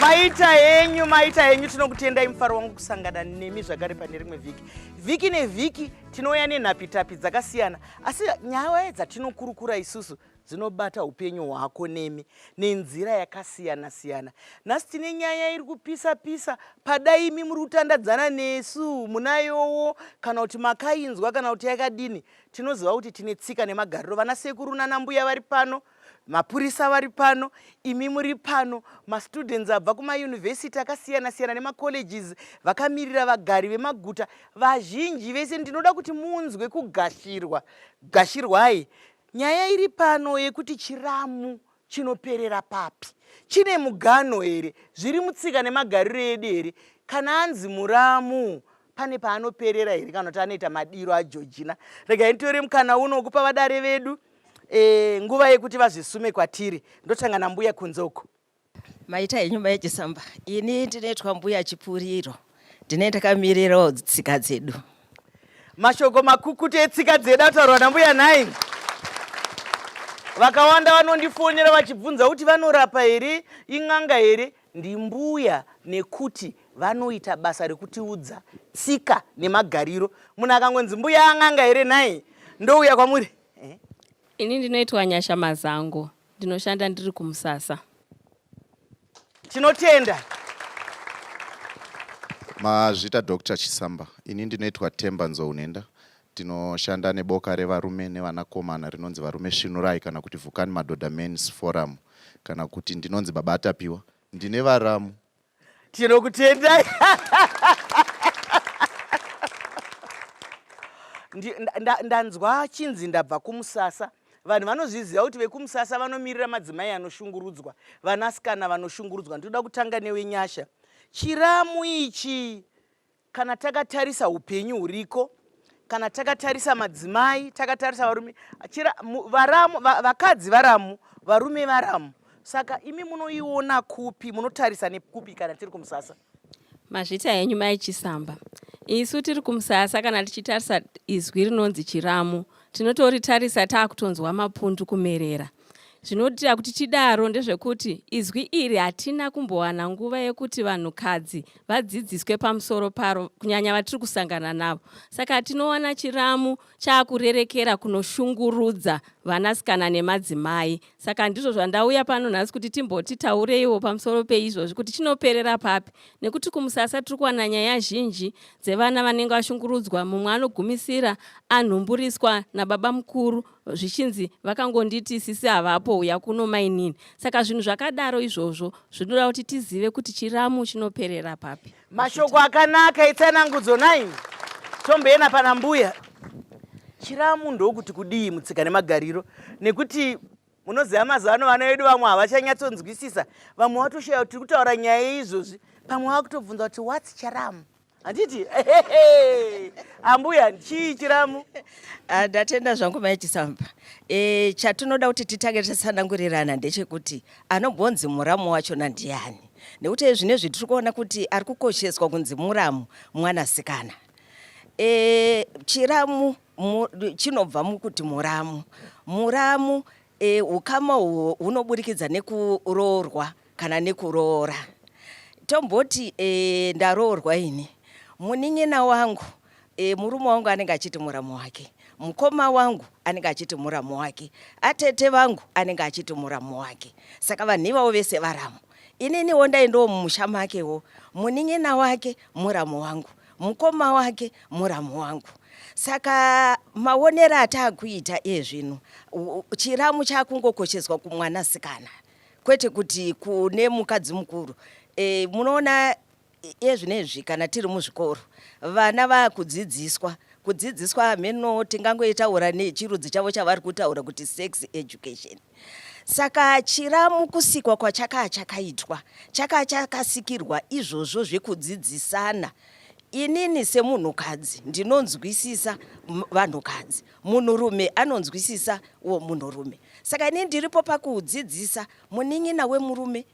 Maita henyu, maita henyu, tinokutendai. Mufaro wangu kusangana nemi zvakare pane rimwe vhiki. Vhiki nevhiki tinouya nenhapitapi dzakasiyana, asi nyaya dzatinokurukura isusu dzinobata upenyu hwako nemi nenzira yakasiyana siyana. Nhasi tine nyaya iri kupisa pisa pada. Imi muri kutandadzana nesu munayowo, kana kuti makainzwa, kana kuti yakadini? Tinoziva kuti tine tsika nemagariro. Vana sekuru nanambuya vari pano, mapurisa vari pano, imi muri pano, mastudents abva kumayunivhesiti akasiyana siyana nemacolleges, vakamirira vagari vemaguta vazhinji vese, ndinoda kuti munzwe kugashirwa. Gashirwai. Nyaya iri pano yekuti chiramu chinoperera papi? Chine mugano here? Zviri mutsika nemagariro edu here? Kana anzi muramu, pane paanoperera here, kana kuti anoita madiro aJojina? Regai nditore mukana uno wekupa vadare vedu nguva yekuti vazvisume kwatiri. Ndotanga nambuya kunze uko. Maita henyu Mai Chisamba. Ini ndinoitwa Mbuya Chipuriro. Ndine ndakamirirawo tsika dzedu. Mashoko makukutu etsika dzedu ataurwa nambuya nhai. Vakawanda vanondifonera vachibvunza kuti vanorapa here, in'anga here? Ndimbuya nekuti vanoita basa rekutiudza tsika nemagariro. Munhu akangonzi mbuya an'anga here nhai? Ndouya kwamuri. Eh? Ini ndinoitwa Nyasha Mazango. Ndinoshanda ndiri kuMusasa. Tinotenda. Mazvita Dr. Chisamba. Ini ndinoitwa Temba Nzounenda. Tinoshanda neboka revarume nevanakomana rinonzi Varume Svinurai, kana kuti Vhukani Madhodha Men's Forum, kana kuti ndinonzi Baba Atapiwa. Ndine varamu. Tinokutendai. Ndanzwa chinzi ndabva kuMusasa. Vanhu vanozviziva kuti vekuMusasa vanomirira madzimai anoshungurudzwa, vanasikana vanoshungurudzwa. Ndinoda kutanga newe Nyasha. Chiramu ichi, kana takatarisa upenyu huriko, kana takatarisa madzimai, takatarisa varume, varamu, vakadzi varamu, varume varamu, saka imi munoiona kupi? Munotarisa nekupi kana tiri kuMusasa? Mazvita henyu Mai Chisamba. Isu tiri kuMusasa, kana tichitarisa izwi rinonzi chiramu, tinotoritarisa taakutonzwa mapundu kumerera. Zvinoitira kuti tidaro ndezvekuti izwi iri hatina kumbowana nguva yekuti vanhukadzi vadzidziswe pamusoro paro, kunyanya vatiri kusangana navo. Saka tinowana chiramu chaakurerekera kunoshungurudza vanasikana nemadzimai. Saka ndizvo zvandauya pano nhasi kuti timboti taureiwo pamusoro peizvozvi, kuti chinoperera papi, nekuti kuMusasa tiri kuwana nyaya zhinji dzevana vanenge vashungurudzwa. Mumwe anogumisira anhumburiswa nababa mukuru, zvichinzi vakangonditi sisi havapo, uya kuno mainini. Saka zvinhu zvakadaro izvozvo zvinoda kuti tizive kuti chiramu chinoperera papi. Mashoko akanaka etsanangudzo nai. Tomboena pana mbuya. Chiramu ndokuti kudii mutsika nemagariro? Nekuti munoziva mazuva ano vana vedu vamwe havachanyatsonzwisisa, vamwe vatoshaya kuti tiri kutaura nyaya yeizvozvi, pamwe vakutobvunza kuti what's chiramu, handiti? Ambuya, chii chiramu? Ah, ndatenda zvangu Mai Chisamba. Chatinoda kuti titange tatsanangurirana ndechekuti anombonzi muramu wachona ndiani, nekuti zvinezvi tiri kuona kuti ari kukosheswa kunzi muramu mwanasikana. Chiramu chinobva mukuti muramu. Muramu, ukama uhwo hunoburikidza nekuroorwa kana nekuroora. Tomboti ndaroorwa ini, munin'ina wangu, murume wangu anenge achiti muramu wake, mukoma wangu anenge achiti muramu wake, atete vangu anenge achiti muramu wake. Saka vanhu ivavo vese varamu. Ininiwo ndaendawo mumusha makewo, munin'ina wake muramu wangu, mukoma wake muramu wangu. Saka maonero ataakuita iye zvino, chiramu chakungokosheswa kumwanasikana, kwete kuti kune mukadzi mukuru. Munoona iye zvinezvi kana tiri muzvikoro, vana vakudzidziswa, kudzidziswa hameno tingangoitaura nechirudzi chavo chavari kutaura kuti sex education. Saka chiramu kusikwa kwachakaa chakaitwa, chakaa chakasikirwa izvozvo zvekudzidzisana. Inini semunhukadzi ndinonzwisisa vanhukadzi, munhurume anonzwisisa wo munhurume. Saka inini ndiripo pakudzidzisa munin'ina wemurume.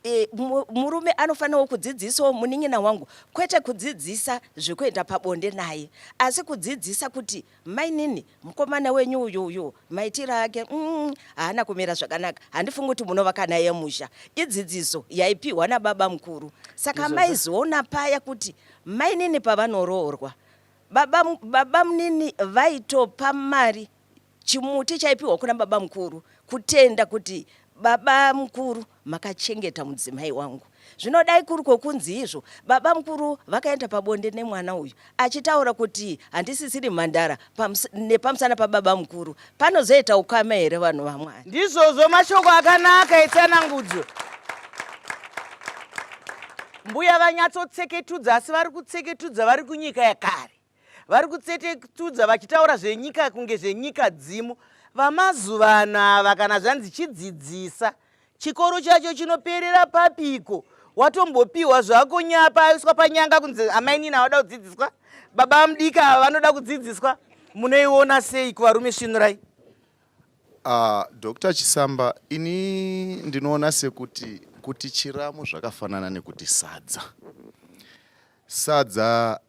E, murume anofanirawo kudzidzisawo munin'ina wangu kwete kudzidzisa zvekuenda pabonde naye asi kudzidzisa kuti mainini mukomana wenyu uyu uyu maitiro ake mm, haana kumira zvakanaka handifungi kuti munovaka naye musha idzidziso yaipiwa nababa mukuru saka maizoona paya kuti mainini pavanoroorwa baba, baba munini vaitopa mari Chimuti chaipiwa kuna baba mukuru kutenda kuti baba mukuru makachengeta mudzimai wangu. Zvino dai kuri kwokunzi izvo baba mukuru vakaenda pabonde nemwana uyu achitaura kuti handisisiri mhandara nepamusana pababa mukuru panozoita ukama here vanhu vaMwari? Ndizvozvo mashoko akanaka etsanangudzo. Mbuya vanyatsotseketudza asi vari kutseketudza vari kunyika yakare. Vari kutsetetudza vachitaura zvenyika kunge zvenyika dzimu. Vamazuvano ava kana zvanzi chidzidzisa, chikoro chacho chinoperera papiko? Watombopiwa zvako nyapa aiswa panyanga kunzi amainini avada kudzidziswa, baba mudiki ava vanoda kudzidziswa. Munoiona sei kuvarume svinurai? Uh, Dr. Chisamba, ini ndinoona sekuti kuti chiramu zvakafanana nekuti sadza. Sadza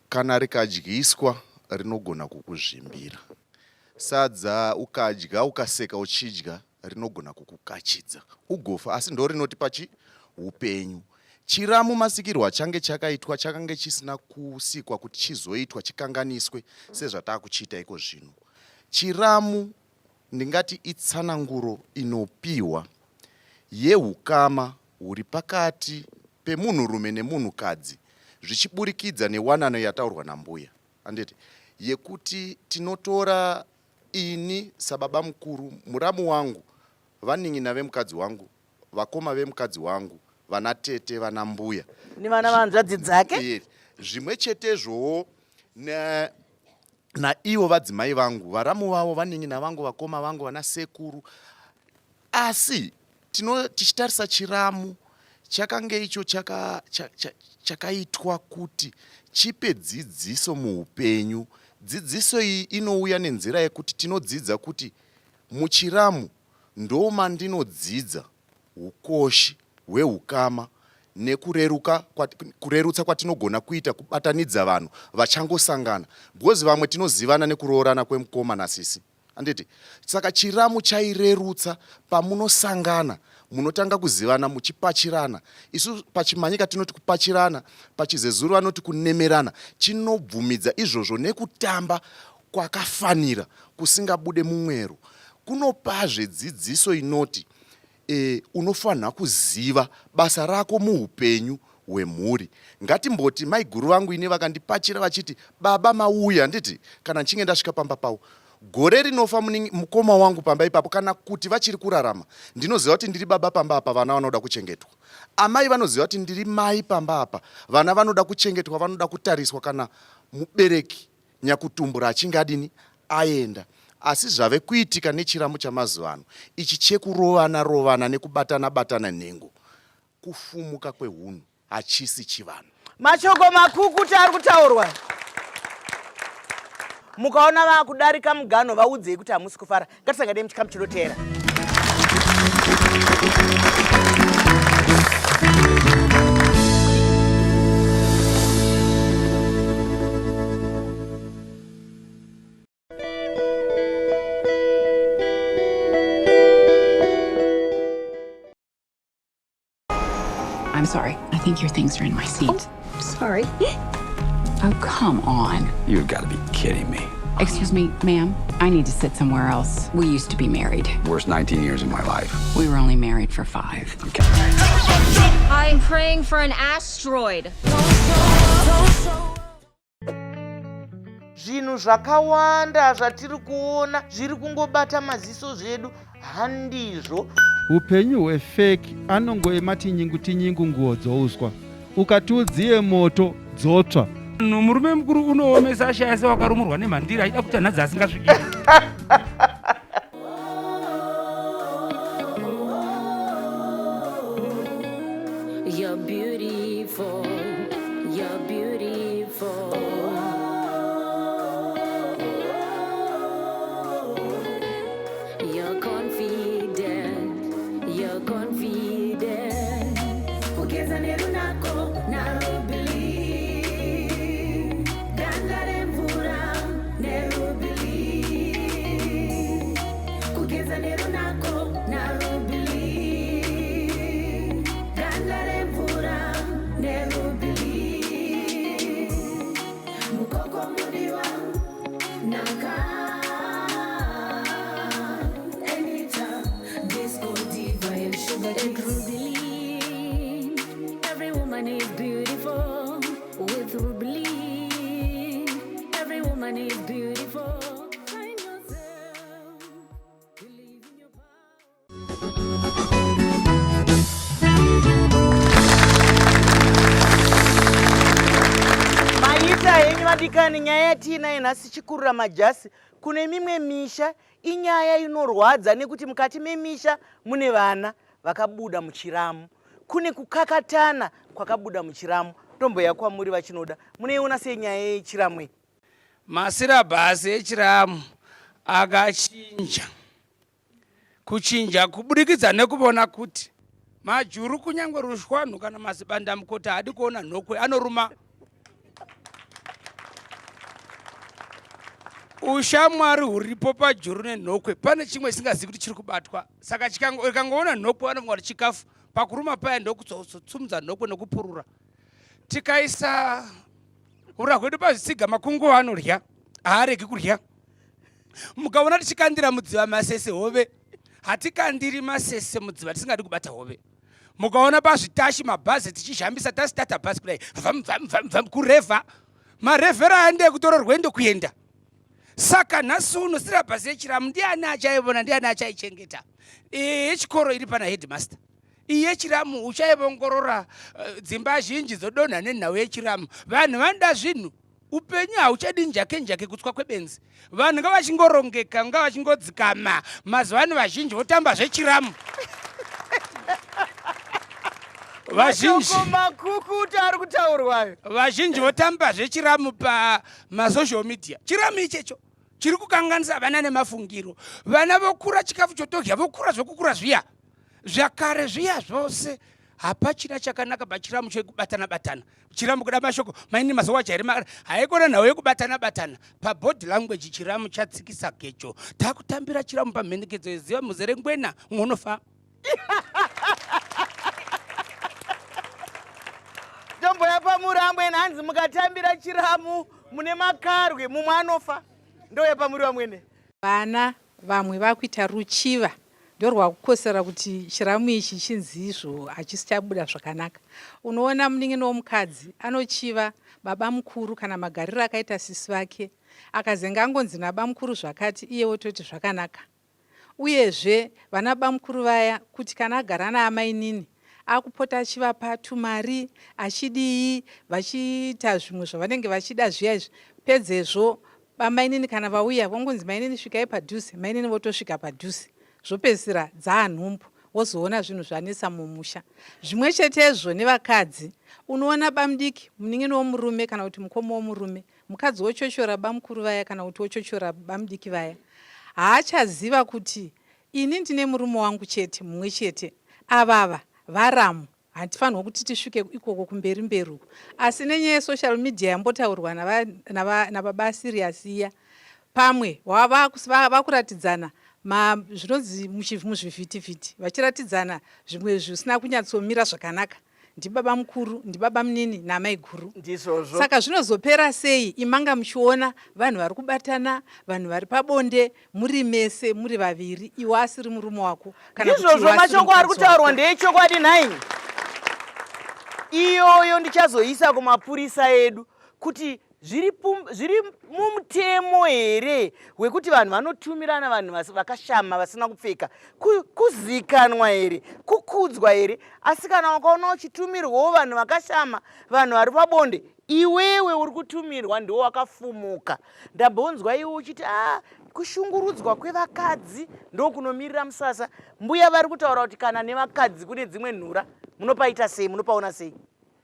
kana rikadyiswa rinogona kukuzvimbira. Sadza ukadya ukaseka uchidya rinogona kukukachidza ugofa asi ndorinotipa chi upenyu. Chiramu masikirwo achange chakaitwa chakange chisina kusikwa kuti chizoitwa chikanganiswe sezvatakuchiita iko zvino. Chiramu ndingati itsananguro inopihwa yehukama huri pakati pemunhurume nemunhukadzi zvichiburikidza newanano yataurwa nambuya handiti yekuti tinotora ini sababamukuru muramu wangu vanin'ina vemukadzi wangu vakoma vemukadzi wangu vanatete vanambuya nevana vanzvadzi dzake zvimwe chetezvowo ne naivo vadzimai vangu varamu vavo vanin'ina vangu vakoma vangu vana sekuru Asi tino, tichitarisa chiramu chakange icho chakaitwa chaka, chaka kuti chipe dzidziso muupenyu. Dzidziso iyi inouya nenzira yekuti tinodzidza kuti muchiramu ndomandinodzidza ukoshi hweukama nekureruka kurerutsa kwatinogona kuita kubatanidza vanhu vachangosangana because vamwe tinozivana nekuroorana kwemukoma nasisi. Handiti? Saka chiramu chairerutsa pamunosangana munotanga kuzivana muchipachirana. Isu pachimanyika tinoti kupachirana, pachizezuru vanoti kunemerana. Chinobvumidza izvozvo nekutamba kwakafanira kusingabude mumwero. Kunopazve dzidziso inoti E, unofanha kuziva basa rako muupenyu hwemhuri. Ngatimboti maiguru vangu ini vakandipachira vachiti baba mauya handiti kana ndichinge ndasvika pamba pavo gore rinofa mukoma wangu pamba ipapo kana kuti vachiri kurarama ndinoziva kuti ndiri baba pamba apa vana vanoda kuchengetwa amai vanoziva kuti ndiri mai pamba apa vana vanoda kuchengetwa vanoda kutariswa kana mubereki nyakutumbura achinge adini aenda asi zvave kuitika nechiramu chamazuvano ichi chekurovana rovana nekubatana batana nhengo kufumuka kwehunhu hachisi chivanhu. Mashoko makukuta ari kutaurwa. Mukaona vakudarika mugano vaudzei kuti hamusi kufara. Ngatisanganei muchikamu chinoteera. I'm sorry. I think your things are in my seat. Oh, sorry. Oh, come on. You've got to be kidding me. Excuse me, ma'am. I need to sit somewhere else. We used to be married. Worst 19 years of my life. We were only married for five. Okay. I'm praying for an asteroid. Zvinhu zvakawanda zvatiri kuona zviri kungobata maziso zvedu handizvo. Hupenyu hwefake anongoema tinyingu tinyingu nguo dzouswa ukati udziye moto dzotsva. Murume mukuru unoomesa ashaya sewakarumurwa nemhandira achida kuti anhadzi asingasvikiri. You're beautiful, you're beautiful. You're confident, you're confident. At Rubilin, every woman is beautiful. With Rubilin, every woman is beautiful. Find yourself, believe in your power. Maita henyu vadikani, nyaya yatiinayo nhasi chikurura majasi kune mimwe misha inyaya inorwadza nekuti mukati memisha mune vana vakabuda muchiramu, kune kukakatana kwakabuda muchiramu. Tomboya kwamuri vachinoda, munoiona sei nyaya yechiramu iyi? Masirabhasi echiramu akachinja kuchinja kuburikidza nekuvona kuti majuru kunyange rushwanhu kana mazibandamukota haadi kuona nhokwe anoruma. Ushamwari huripo pajuru nenhokwe pane chimwe chisingazivi kuti chiri kubatwa, saka ikangoona nhokwe vanofunga kuti chikafu. Pakuruma paya ndokutsumudza nhokwe nokupurura. Tikaisa ura hwedu pazvitsiga, makunguo anorya, haaregi kurya. Mukaona tichikandira mudziva masese hove, hatikandiri masese mudziva tisingadi kubata hove. Mukaona pazvitashi mabhazi tichizhambisa tasitata bhazi kudai vam vam vam vam kurevha, marevhero aya ndekutora rwendo kuenda. Saka nhasi uno sirabhasi yechiramu ndiani achaivona, ndiani achaichengeta? Yechikoro iri pana headmaster, iyi yechiramu uchaivongorora. Dzimba zhinji dzodonha nenhau yechiramu. Vanhu vanoda zvinhu, upenyu hauchadi njake njake, kutswa kwebenzi. Vanhu ngavachingorongeka, ngavachingodzikama. Mazuva ano vazhinji votamba zvechiramu. Vazhinji makukuta ari kutaurwayo, vazhinji votamba zvechiramu pamasocial media. Chiramu ichecho chiri kukanganisa vana nemafungiro. Vana vokura chikafu chotodya, vokura zvokukura zviya zvakare zviya zvose hapachina chakanaka pachiramu chekubatana batana. Chiramu kuda mashoko maini mazuva chairi haikona nhau yekubatana batana pabody language. Chiramu chatsikisa gejo, takutambira chiramu pamhendekedzo yeziva muzere ngwena mwonofa. Tomboya pamuri amwene, hanzi mukatambira chiramu mune makarwe, mumwe anofa. Ndouya pamuri vamwene. Vana vamwe vakuita ruchiva ndorwakukosera kuti chiramu ichi chinzi izvo hachisi chabuda zvakanaka. Unoona munin'ina womukadzi anochiva baba mukuru kana magariro akaita sisi vake, akazenge angonzi nabamukuru zvakati, iye wototi zvakanaka. Uyezve vana bamukuru vaya kuti kana agara naamainini akupota achivapa tumari achidii, vachiita zvimwe zvavanenge vachida zviya izvi, pedzezvo bamainini kana vauya vongonzi mainini svikai padhuze, mainini votosvika padhuze, zvopedzisira dzaanhumbu, wozoona zvinhu zvanetsa mumusha. Zvimwe chetezvo nevakadzi, unoona bamudiki munin'ina womurume kana kuti mukoma womurume, mukadzi wochochora bamukuru vaya kana kuti wochochora bamudiki vaya, haachaziva kuti ini ndine murume wangu chete mumwe chete, avava varamu, hatifanirwa kuti tisvike ikoko kumberi mberi uko. Asi nenyaya yesocial media yambotaurwa nababa Sirius iya, pamwe vakuratidzana zvinonzi muzvivhitivhiti, vachiratidzana zvimwe zvisina kunyatsomira zvakanaka, ndibaba mukuru, ndibaba munini naamai guru. Ndizvozvo. Saka zvinozopera sei imanga muchiona vanhu vari kubatana, vanhu vari pabonde, muri mese muri vaviri, iwe asiri murume wako kana kuti Ndizvozvo, iwe asiri mashoko ari mukadzi kutaurwa wako. ndeechokwadi nhai. Iyoyo ndichazoisa kumapurisa edu kuti zviri mumutemo here wekuti vanhu vanotumirana vanhu vakashama vasina kupfeka, kuzikanwa here, kukudzwa here? Asi kana wakaona uchitumirwawo vanhu vakashama, vanhu vari pabonde, iwewe uri kutumirwa ndiwo wakafumuka. Ndambonzwa iwe uchiti a kushungurudzwa kwevakadzi ndokunomirira musasa. Mbuya vari kutaura kuti kana nevakadzi kune dzimwe nhura. Munopaita sei, munopaona sei?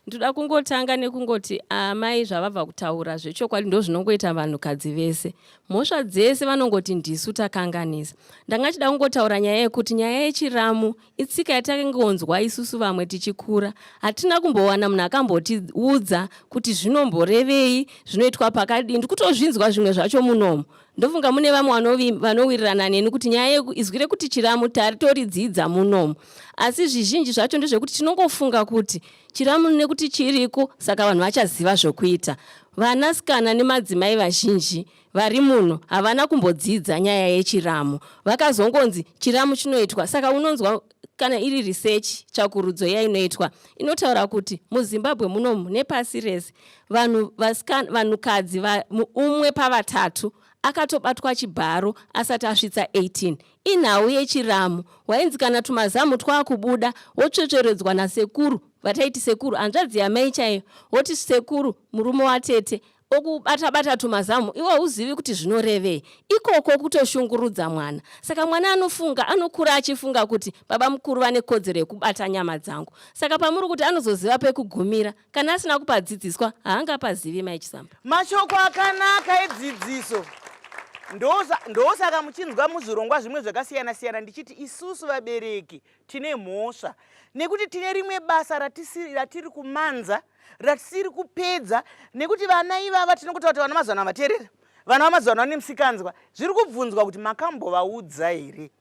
Ndoda kungotanga nekungoti amai zvavabva kutaura zvechokwadi ndo zvinongoita vanhukadzi vese. Mhosva dzese vanongoti ndisu takanganisa. Ndanga chida kungotaura nyaya yekuti nyaya yechiramu itsika yatakangonzwa isusu vamwe tichikura. Hatina kumbowana munhu akambotiudza kuti zvinomborevei, zvinoitwa pakadii. Ndikutozvinzwa zvimwe zvacho munomu. Ndofunga mune vamwe vanowirirana neni kuti nyaya izwi rekuti chiramu taritoridzidza munomu. Asi zvizhinji zvacho ndezvekuti tinongofunga kuti chiramu nekuti chiriko saka vanhu vachaziva zvokuita. Vanasikana nemadzimai vazhinji vari muno havana kumbodzidza nyaya yechiramu. Vakazongonzi chiramu chinoitwa, saka unonzwa Kana iri research, tsvakurudzo yainoitwa inotaura kuti muZimbabwe munomu nepasi rese vanhu vasikana, vanhukadzi va, umwe pavatatu akatobatwa chibharo asati asvitsa 18. Inhau yechiramu, wainzi kana tumazamu twakubuda wotsvetsveredzwa nasekuru, vataiti sekuru, hanzvadzi yamai chaiyo, woti sekuru murume watete okubata bata tumazamu iwe hauzivi kuti zvinorevei ikoko kutoshungurudza mwana saka mwana anofunga anokura achifunga kuti baba mukuru vane kodzero yekubata nyama dzangu saka pamuri kuti anozoziva pekugumira kana asina kupadzidziswa haangapazivi mai chisamba mashoko akanaka edzidziso ndosaka muchinzwa muzvirongwa zvimwe zvakasiyana siyana ndichiti isusu vabereki tine mhosva nekuti tine rimwe basa ratiri kumanza ratisiri kupedza nekuti vana ivava tinongotaura kuti vana mazuva ano havateerera vana vamazuva ano vane musikanzwa zviri kubvunzwa kuti makambovaudza here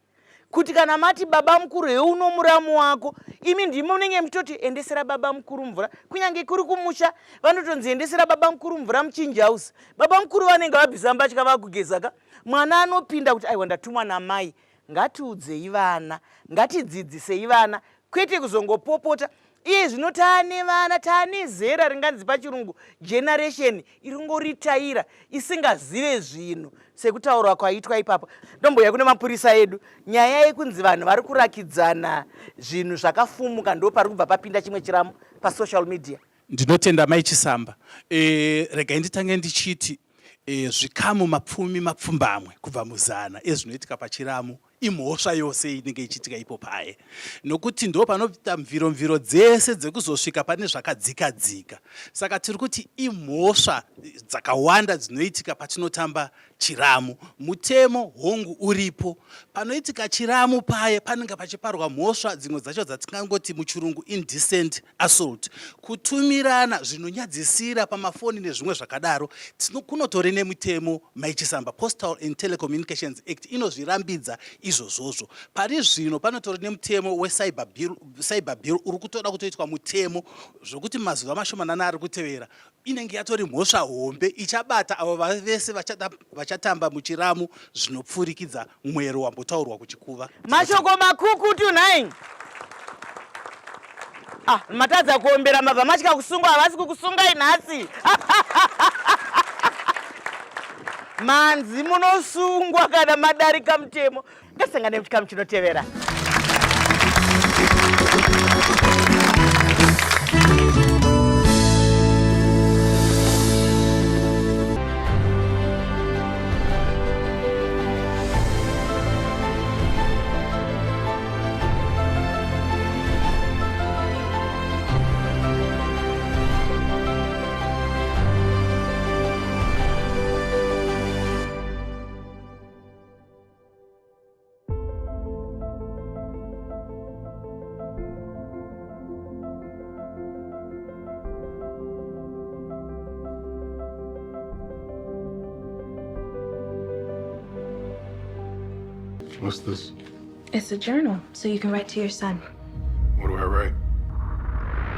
kuti kana mati baba mukuru heuno muramu wako imi ndimi munenge muchitoti endesera baba mukuru mvura kunyange kuri kumusha vanotonzi endesera baba mukuru mvura muchinji house baba mukuru vanenge vabvisa mbatya vakugeza ka mwana anopinda kuti aiwa ndatumwa namai ngatiudzei vana ngatidzidzisei vana kwete kuzongopopota iye zvino taane vana taane zera ringanzi pachirungu generation iri ngoritaira isingazive zvinhu sekutaurwa kwaitwa ipapo ndomboya kune mapurisa edu nyaya yekunzi vanhu vari kurakidzana zvinhu zvakafumuka ndo pari kubva papinda chimwe chiramu pasocial media ndinotenda mai chisamba e, regai nditange ndichiti e, zvikamu mapfumi mapfumbamwe kubva muzana ezvinoitika pachiramu imhosva yose inenge ichiitika ipo paye nokuti ndo panoita mviro mviro dzese dzekuzosvika pane zvakadzika dzika saka tiri kuti imhosva dzakawanda dzinoitika patinotamba chiramu mutemo hongu uripo panoitika chiramu paye panenge pachiparwa mhosva dzimwe dzacho dzatingangoti muchirungu indecent assault kutumirana zvinonyadzisira pamafoni nezvimwe zvakadaro kunotori nemitemo maichisamba postal and telecommunications act inozvirambidza izvozvozvo pari zvino panotori nemutemo wecyber bill, cyber bill uri kutoda kutoitwa mutemo zvokuti mazuva mashomanana ari kutevera inenge yatori mhosva hombe ichabata avo vese vachatamba muchiramu zvinopfurikidza mwero wambotaurwa kuchikuva. Mashoko makukutu nhai. Ah, matadza kuombera mabva matya kusungwa havasi kukusungai nhasi. Manzi munosungwa kana madarika mutemo. Ngatisangane muchikamu chinotevera. What's this? It's a journal, so you can write to your son. What do I write?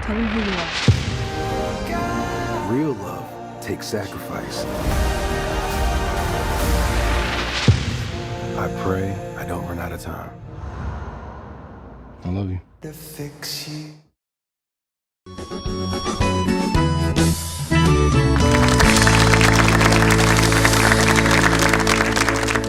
Tell him who you are. Real love takes sacrifice. I pray I don't run out of time. I love you. To fix you.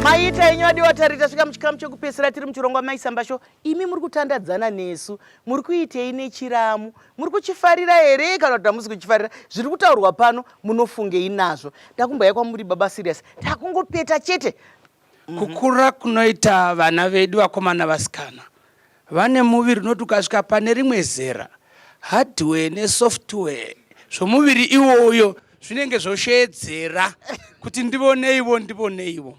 Maita henyu adiwa tari tasvika muchikamu chekupedzisira tiri muchirongwa Maisamba Show. Imi muri kutandadzana nesu, muri kuitei nechiramu? Muri kuchifarira here kana kuti hamusi kuchifarira? Zviri kutaurwa pano munofungei nazvo? Ndakumbouya kwamuri baba Serious, takungopeta chete. Kukura kunoita vana vedu vakomana vasikana vane muviri unoti ukasvika pane rimwe zera hardware nesoftware zvomuviri iwoyo zvinenge zvosheedzera kuti ndivoneivo ndivoneivo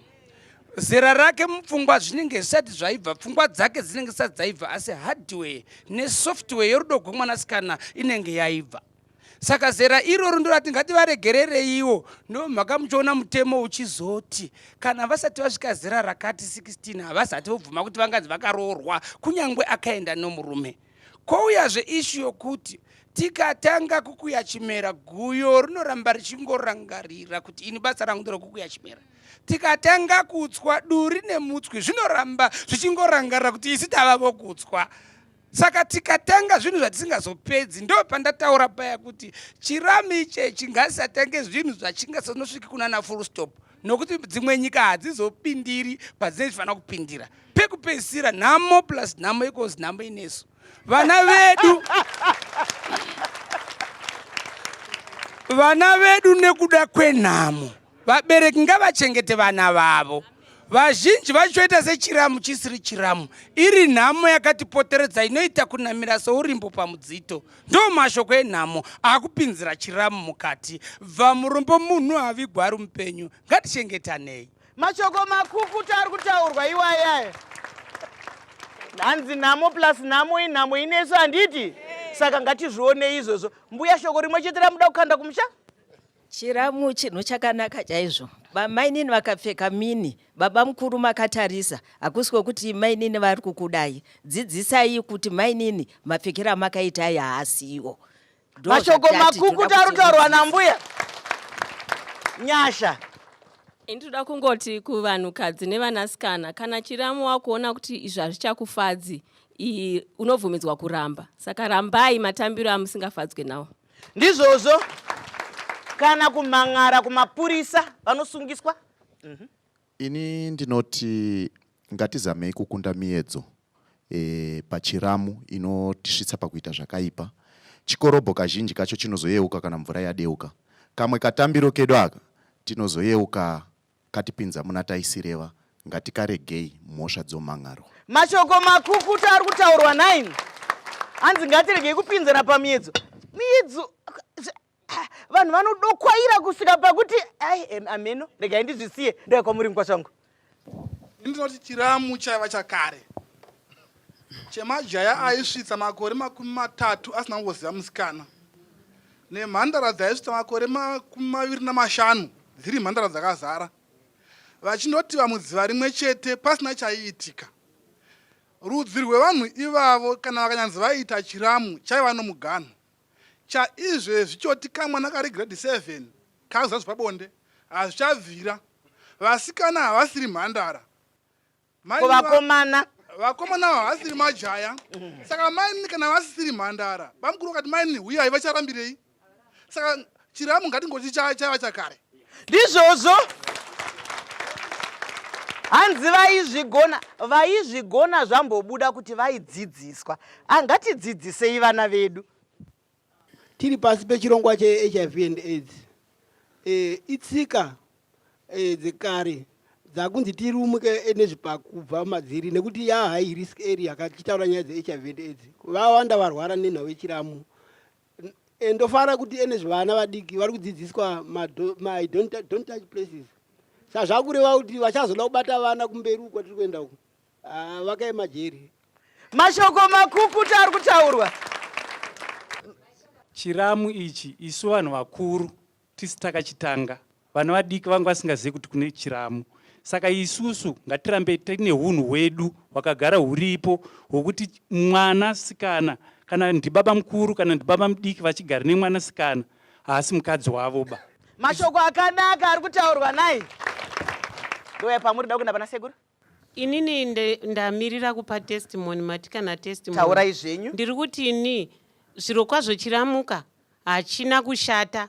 zera rake mupfungwa zvinenge zvisati zvaibva pfungwa dzake dzinenge zisati dzaibva asi hardware nesoftware yerudo gwemwanasikana inenge yaibva saka zera iroro ndorati ngativaregerereiwo ndomhaka muchiona mutemo uchizoti kana vasati vasvika zera rakati 16 havasati vobvuma kuti vanganzi vakaroorwa kunyange akaenda nomurume Kouyazve ishu yokuti tikatanga kukuya chimera guyo rinoramba richingorangarira kuti ini basa rangu nderekukuya chimera. Tikatanga kutswa duri nemutswi zvinoramba zvichingorangarira kuti isi tava vokutswa. Saka tikatanga zvinhu zvatisingazopedzi, ndo pandataura paya kuti chiramu ichechi ngasisatange zvinhu zvachingasanosviki kunana full stop, nokuti dzimwe nyika hadzizopindiri padzinenge dzifanira kupindira. Pekupedzisira, nhamo plus nhamo equals nhamo inesu. Vana vedu vana vedu nekuda kwenhamo, vabereki ngavachengete vana vavo. Vazhinji vachoita sechiramu chisiri chiramu, iri nhamo yakatipoteredza inoita kunamira sourimbo pamudzito. Ndo mashoko enhamo akupinzira chiramu mukati. Bva murombo munhu havigwa ari mupenyu. Ngatichengetanei. Mashoko makukutu ari kutaurwa iwaya. Hanzi nhamo plus nhamo inhamo inesu, handiti? Saka ngatizvionei izvozvo. Mbuya, shoko rimwe chete ramuda kukanda kumusha? Chiramu chinhu chakanaka chaizvo. Mainini vakapfeka mini, baba mukuru makatarisa, hakusi kwekuti mainini vari kukudai. Dzidzisai kuti mainini mapfekero amakaita aya haasiwo. Mashoko makukutu ari kutaurwa nambuya Nyasha. Ini ndinoda kungoti kuvanhukadzi nevanasikana, kana chiramu wakuona kuti izvi hazvichakufadzi, unobvumidzwa kuramba. Saka rambai matambiro amusingafadzwe nawo. Ndizvozvo, kana kumhan'ara kumapurisa vanosungiswa. Ini ndinoti ngatizamei kukunda miedzo e, pachiramu inotisvitsa pakuita zvakaipa. Chikorobho kazhinji kacho chinozoyeuka kana mvura yadeuka. Kamwe katambiro kedu aka tinozoyeuka katipinza muna taisireva. Ngatikaregei mhosva dzomhan'arwa. Mashoko makukutu ari kutaurwa nhaimi. Hanzi ngatiregei kupinzana pamiedzo. Miedzo, vanhu vanodokwaira kusvika pakuti ai ameno, regai ndizvisiye. Ndouya kwamuri mukwasha wangu. Ndinoti chiramu chaiva chakare chemajaya aisvitsa makore 30 asina kungoziva musikana, nemhandara dzaisvitsa makore 25 dziri mhandara dzakazara, vachindotiva mudziva rimwe chete pasina chaiitika. Rudzi rwevanhu ivavo kana vakanyanzi vaiita chiramu chaiva nomuganhu. Chaizvezvi choti kamwana kari grade 7 kakuziva zvepabonde hazvichabvira. Vasikana havasiri mhandara. Ko vakomana? Vakomana havasiri majaya. Saka mainini kana vasisiri mhandara, bamukuru vakati mainini huyai vacharambirei? Saka chiramu ngatingoti chaiva chakare. Ndizvozvo. Hanzi vaizvigona, vaizvigona zvambobuda kuti vaidzidziswa. Ngatidzidzisei vana vedu. Tiri pasi pechirongwa cheHIV and AIDS. E, itsika e, dzekare dzakunzi tirumuke nezvipakubva madziri nekuti ya high risk area katichitaura nyaya dzeHIV and AIDS. Vawanda varwara nenhau yechiramu. E, ndofara kuti ene zvivana vadiki vari kudzidziswa ma, ma don't, don't touch places. Saka zvakureva kuti vachazoda kubata vana kumberi uko kwatiri kuenda uko. Ah, vakaema jeri. Mashoko makukutu ari kutaurwa. Chiramu ichi isu vanhu vakuru tisi takachitanga, vana vadiki vanga vasingazivi kuti kune chiramu. Saka isusu ngatirambe tine hunhu hwedu hwakagara huripo hwokuti mwana sikana kana ndibaba mukuru kana ndibaba mudiki vachigara nemwana sikana haasi mukadzi wavo ba. Mashoko akanaka ari kutaurwa nai. Ndouya pamuri da kuenda pana sekuru. Inini ndamirira kupa testimony mati kana testimony. Taurai zvenyu. Ndiri kuti ini zvirokwazvo chiramuka hachina kushata.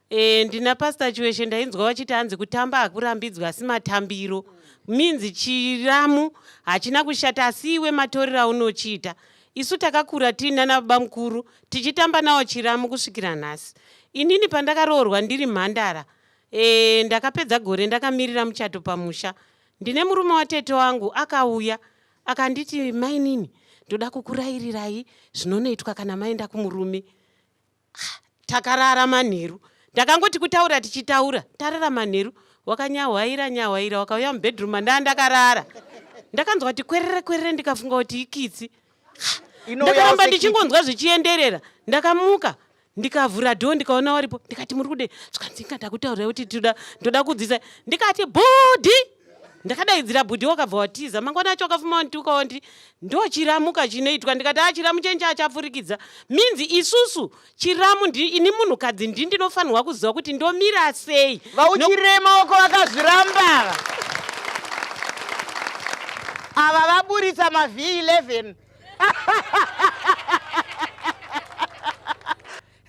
E, ndina Pastor Chiweshe ndainzwa vachiti hanzi kutamba hakurambidzwi asi matambiro means chiramu hachina kushata asi iwe matorero aunochiita. Isu takakura tiina nababa mukuru tichitamba nawo chiramu kusvikira nhasi. Inini pandakaroorwa ndiri mhandara e, ndakapedza gore ndakamirira muchato pamusha. Ndine murume watete wangu akauya akanditi mainini ndoda kukurairirai zvinonoitwa kana maenda kumurume. Ah, takarara manheru ndakangoti kutaura tichitaura tarara manheru wakanyahwaira nyahwaira wakauya mubedroom mandaa ndakarara ndakanzwa kuti kwerere kwerere ndikafunga kuti ikitsi. Ah, ndakaramba ndichingonzwa zvichienderera ndakamuka ndikavhura dhoo ndikaona waripo ndikati muri kudei zvikanzi inga ndakutaurira kuti toda ndoda kudzisa ndikati bhudhi ndakadaidzira bhudhi wakabva watiza mangwana acho wakafuma wandituka wanditi ndochiramuka chinoitwa ndikati a chiramu chenyu chachapfurikidza minzi isusu chiramu ndi ini munhukadzi ndi ndinofanirwa kuziva kuti ndomira sei vauchirire maoko vakazviramba ava vaburitsa mav 11.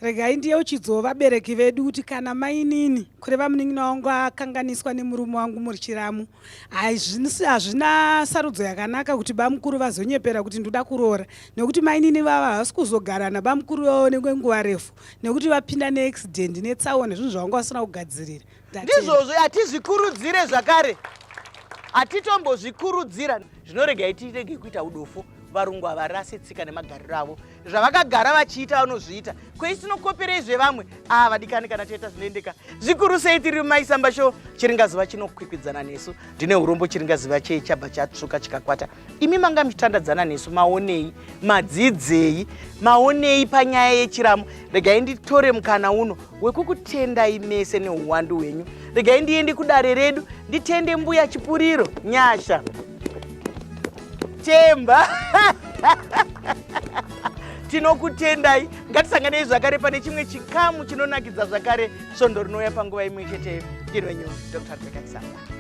Regai ndiyeuchidzewo vabereki vedu kuti kana mainini, kureva munin'ina wangu akanganiswa nemurume wangu muri chiramu, hazvina sarudzo yakanaka kuti bamukuru vazonyepera kuti ndoda kuroora nekuti mainini vava havasi kuzogara nabamukuru vavo nekwenguva refu nekuti vapinda neaccident netsaona zvinhu zvavanga vasina kugadzirira. Ndizvozvo, hatizvikurudzire zvakare, hatitombozvikurudzira. Zvinoregai tirege kuita udofo. Varungu havarase tsika nemagariro avo, zvavakagara vachiita vanozviita. Kwei tinokoperei zvevamwe? Ah, vadikani, kana toita zvinoendeka zvikuru sei. Tiri Maisamba Show, chiringazuva chinokwikwidzana nesu. Ndine urombo, chiringazuva chei chabva chatsvuka chikakwata. Imi manga muchitandadzana nesu, maonei, madzidzei, maonei panyaya yechiramu? Regai nditore mukana uno wekukutendai mese neuwandu hwenyu. Regai ndiende kudare redu nditende mbuya Chipuriro Nyasha Temba. Tinokutendai. Ngatisanganei zvakare pane chimwe chikamu chinonakidza zvakare svondo rinouya panguva imwe cheteyo. Ndiri wenyu Dr. Rebecca Chisamba.